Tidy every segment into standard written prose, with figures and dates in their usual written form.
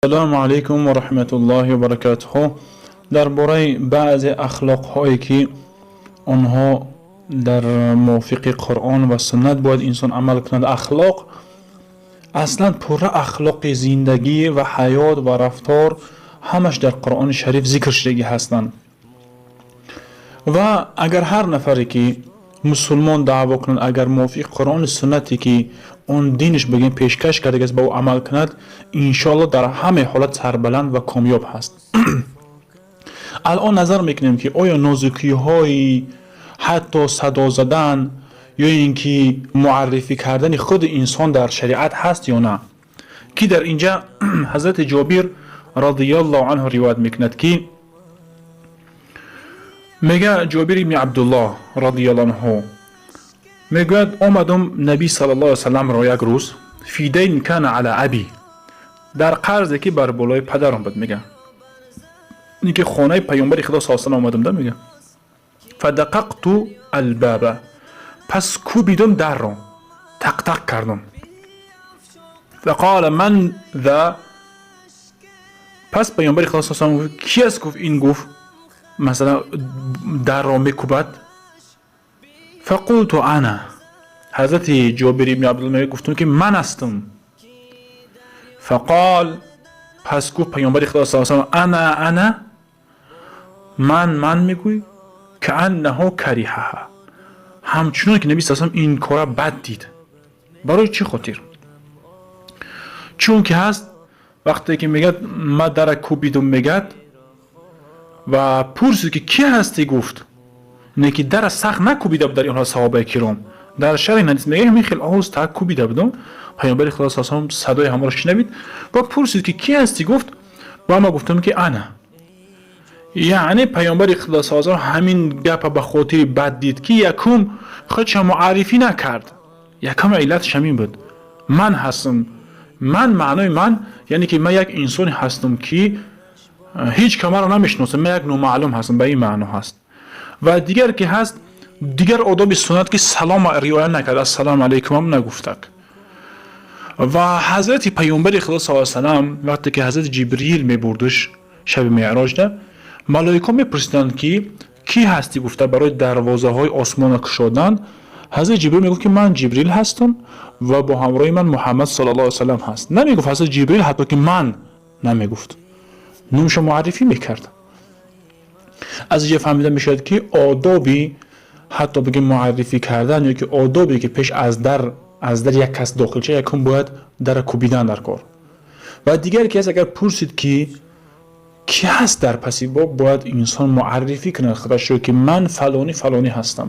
Ассалому алайкум ва раҳматуллоҳи ва баракатуҳу. Дар бораи баъзе ахлоқҳое, ки онҳо дар мувофиқи Қуръон ва суннат бояд инсон амал кунад. Ахлоқ аслан, пурра ахлоқи зиндагӣ ва ҳаёт ва рафтор ҳамаш дар Қуръони Шариф зикр шудагӣ ҳастанд. Ва агар ҳар нафаре, ки мусулмон даъво кунад, агар мувофиқи Қуръони суннате, ки он диниш бигем пешкаш кардагиаст, ба ӯ амал кунад, иншоалло дар ҳама ҳолат сарбаланд ва комёб ҳаст. Алон назар мекунем, ки оё нозукиҳои ҳатто садо задан ё ин ки муаррифӣ кардани худи инсон дар шариат ҳаст ё на. Ки дар инҷа ҳазрати Ҷобир радиаллоҳу анҳу ривоят мекунад, ки мега, Ҷобир ибни Абдуллоҳ радиаллоҳу анҳу мегӯяд: омадум Набӣ саллаллоҳу алайhi васалламро як рӯз في دين كان على أبي, дар қарзе, ки бар болои падарам буд. Мега, ин ки хонаи Паёмбари Худо са салам омадам да. Мега: فدققت الباب, пас кӯбидум дарро, тақтақ кардум. فقال من ذا. Пас Паёмбари Худо са салам гуфт: ки аст? Гуфт, ин гуфт, масалан, дарро мекӯбад. فقلت أنا. Ҳазрати Ҷобир ибни Абдулла мегӯяд: гуфтум, ки ман ҳастам. فقال, пас гуфт Паёмбари Худо са салам: أنا أنا, ман ман мегӯй. كأنه كرهها, ҳамчунон ки Наби са салам ин кора бад дид. Барои чӣ хотир? Чун ки ҳаст, вақте ки мегӯяд, ма дара кӯбидум, мегӯяд, ва пурсид, ки кӣ ҳастӣ? Гуфт, не ки дара сахт накӯбида буд. Дар инҳо саҳобаи киром дар шарҳи ҳадис мегӯяд, ҳамин хел оҳиста кӯбида будум. Паёмбари Худо са салам садои ҳамаро шунавид ва пурсид, ки кӣ ҳастӣ? Гуфт ва ма гуфтам, ки أنا. Яъне Паёмбари Худо са салам ҳамин гапа ба хотири бад дид, ки якум худша муаррифӣ накард. Якум иллатш ҳамин буд: ман ҳастам. Ман, маънои ман, яъне ки ман як инсоне ҳастам, ки ҳеҷ камаро намешиносам, ман як номаълум ҳастам, ба ин маъно ҳаст. Ва дигар ки ҳаст, дигар одоби суннат, ки салома риоя накард, ассалому алайкумам нагуфтак. Ва ҳазрати Паёмбари Худо са салам, вақте ки ҳазрати Ҷибриил мебурдуш шаби меъроҷда, малоико мепурсиданд, ки кӣ ҳастӣ гуфта, барои дарвозаҳои осмонро кушодан. Ҳазрати Ҷибрил мегуфт, ки ман Ҷибрил ҳастам ва бо ҳамроҳи ман Муҳаммад саллаллоҳу алайhi васаллам ҳаст. Намегуфт ҳазрати Ҷибрил, ҳатто ки ман намегуфт, номашо муаррифӣ мекард. Аз инҷа фаҳмида мешавад, ки одоби ҳатто бигем муаррифӣ кардан ё ки одобе, ки пеш аз дар як кас дохил шавад, якум бояд дара кӯбидан дар кор. Ва дигар ки аст, агар пурсид, ки кӣ ҳаст дар паси боб, бояд инсон муаррифӣ кунад худашро, ки ман фалонӣ фалонӣ ҳастам.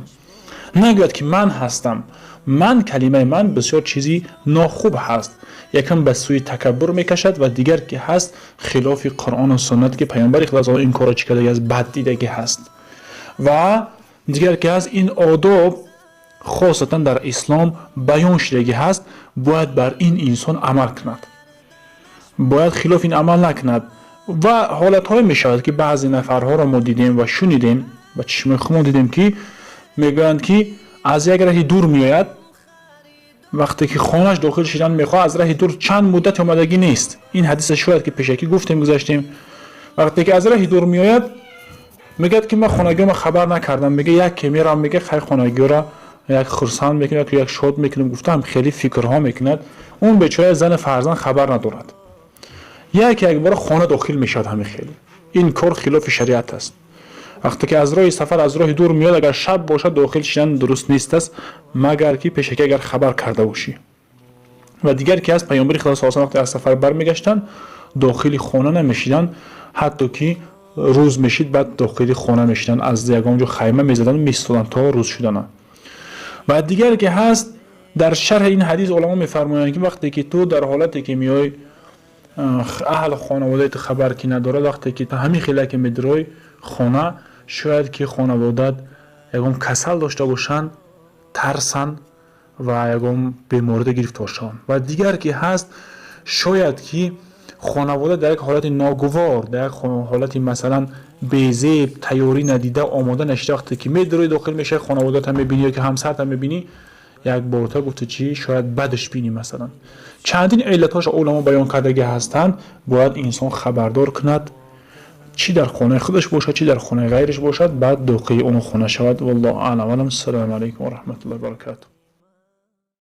Нагӯяд, ки ман ҳастам. Ман, калимаи ман бисёр чизи нохуб ҳаст. Якам ба сӯи такаббур мекашад ва дигар ки ҳаст, хилофи Қуръону суннат, ки Паёмбари Худо ин корро чӣ кардаги аст, бад дидагӣ ҳаст. Ва дигар ки ҳаст, ин одоб хосатан дар ислом баён шудагӣ ҳаст, бояд бар ин инсон амал кунад, бояд хилоф ин амал накунад. Ва ҳолатҳое мешавад, ки баъзе нафарҳоро мо дидем ва шунидем, ба чишмои худмон дидем, ки мегӯянд, ки аз як раҳи дур меояд, вақте ки хонаш дохил шидан мехоҳад, аз раҳи дур, чанд муддате омадагӣ нест. Ин ҳадиса шояд ки пешакӣ гуфтем, гузаштем. Вақте ки аз раҳи дур меояд, мегӯяд, ки ман хонагиёма хабар накардам. Мега, яке мерам, мега, хай, хонагиёра як хурсанд мекунад, як шод мекунем гуфтаам, хеле фикрҳо мекунад. Он бечора зани фарзанд хабар надорад, як якбора хона дохил мешавад. Ҳамин хеле ин кор хилофи шариат аст. Вақте ки аз роҳи сафар, аз роҳи дур меояд, агар шаб бошад, дохил шидан дуруст нест аст, магар ки пешакӣ агар хабар карда бошӣ. Ва дигар ки аст, Паёмбари Худо са вақте аз сафар бармегаштанд, дохили хона намешиданд, ҳатто ки рӯз мешид, баъд дохили хона мешиданд, аз ягон ҷо хайма мезаданд, меистоданд то рӯз шудана. Ва дигар ки ҳаст, дар шарҳи ин ҳадис уламо мефармоянд, ки вақте ки ту дар ҳолате ки меои, аҳли хонаводаи ту хабар ки надорад, вақте ки ҳамин хеле ки медирои хона, шояд ки хонаводат ягон касал дошта бошанд, тарсанд ва ягон беморида гирифтор шаванд. Ва дигар ки ҳаст, шояд ки хонавода дар як ҳолати ногувор, дар як ҳолати масалан безеб, тайёрӣ надида, омода нашида, вақте ки медирои, дохил мешавӣ, хонаводата мебинӣ ё ки ҳамсарта мебинӣ, Як борта гуфта чӣ, шояд бадаш бинӣ. Масалан, чандин иллатҳоша уламо баён кардагӣ ҳастанд. Бояд инсон хабардор кунад, чӣ дар хонаи худаш бошад, чӣ дар хонаи ғайриш бошад, баъд дохили он хона шавад. Валлоҳу аълам. Ассалому алайкум ва раҳматуллоҳи ва баракатуҳ.